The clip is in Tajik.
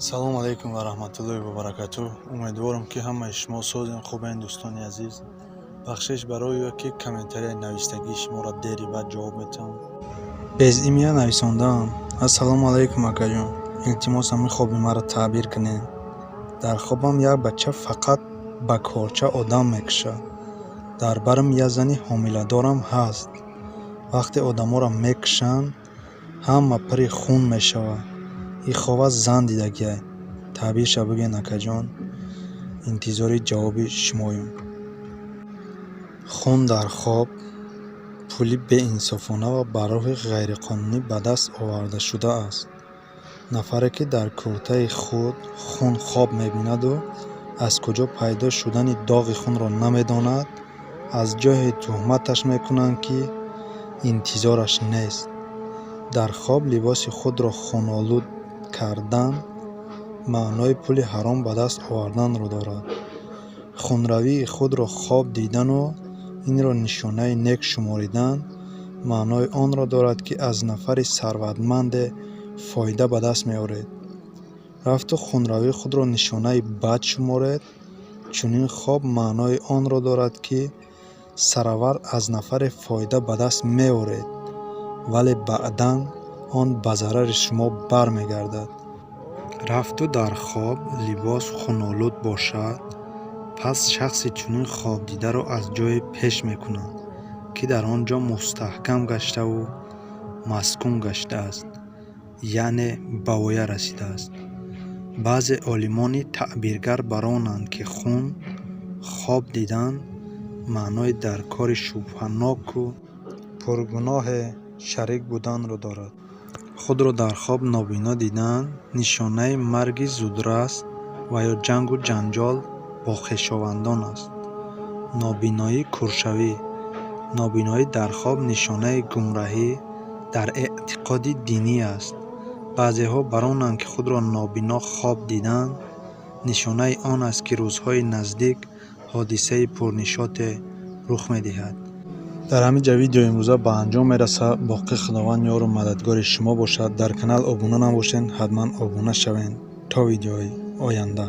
Салому алайкум ва раҳматуллоҳи ва баракатуҳ. Умедворам, ки ҳамаи шумо созен, хубен, дӯстони азиз. Бахшиш барои ки комментарияи навиштагии шуморо дери баъд ҷавоб метиҳам. Без имя нависондаам. Ассалому алайкум, акаҷон. Илтимос, ҳамин хоби маро таъбир кунед. Дар хобам як бача фақат ба корча одам мекушад. Дар барам як зани ҳомиладорам ҳаст. Вақте одаморо мекушанд, ҳама пури хун мешавад. Ин хова зан дидагиай. Таъбирша бигӯен, акаҷон. Интизори ҷавоби шумоем. Хун дар хоб пули беинсофона ва ба роҳи ғайриқонунӣ ба даст овардашуда аст. Нафаре, ки дар куртаи худ хун хоб мебинаду аз куҷо пайдо шудани доғи хунро намедонад, аз ҷое туҳматаш мекунанд, ки интизораш нест. Дар хоб либоси худро хунолуд кардан маънои пули ҳаром ба даст оварданро дорад. Хунравии худро хоб дидану инро нишонаи нек шуморидан маънои онро дорад, ки аз нафари сарватманде фоида ба даст меоред. Рафту хунравии худро нишонаи бад шуморед, чунин хоб маънои онро дорад, ки сараввал аз нафаре фоида ба даст меоред, вале баъдан он ба зарари шумо бармегардад. Рафту дар хоб либос хунолуд бошад, пас шахси чунин хобдидаро аз ҷое пеш мекунанд, ки дар он ҷо мустаҳкам гаштаву маскун гаштааст, яъне ба воя расидааст. Баъзе олимони таъбиргар бар онанд, ки хун хоб дидан маънои дар кори шубҳаноку пургуноҳе шарик буданро дорад. Худро дар хоб нобино дидан нишонаи марги зудрас ва ё ҷангу ҷанҷол бо хешовандон аст. Нобиноӣ кӯршавӣ. Нобиноӣ дар хоб нишонаи гумраҳӣ дар эътиқоди динӣ аст. Баъзеҳо бар онанд, ки худро нобино хоб дидан нишонаи он аст, ки рӯзҳои наздик ҳодисаи пурнишоте рух медиҳад. Дар ҳамин ҷа видеои имрӯза ба анҷом мерасад. Боқӣ Худованд ёру мададгори шумо бошад. Дар канал обуна набошед, ҳатман обуна шавед. То видеои оянда.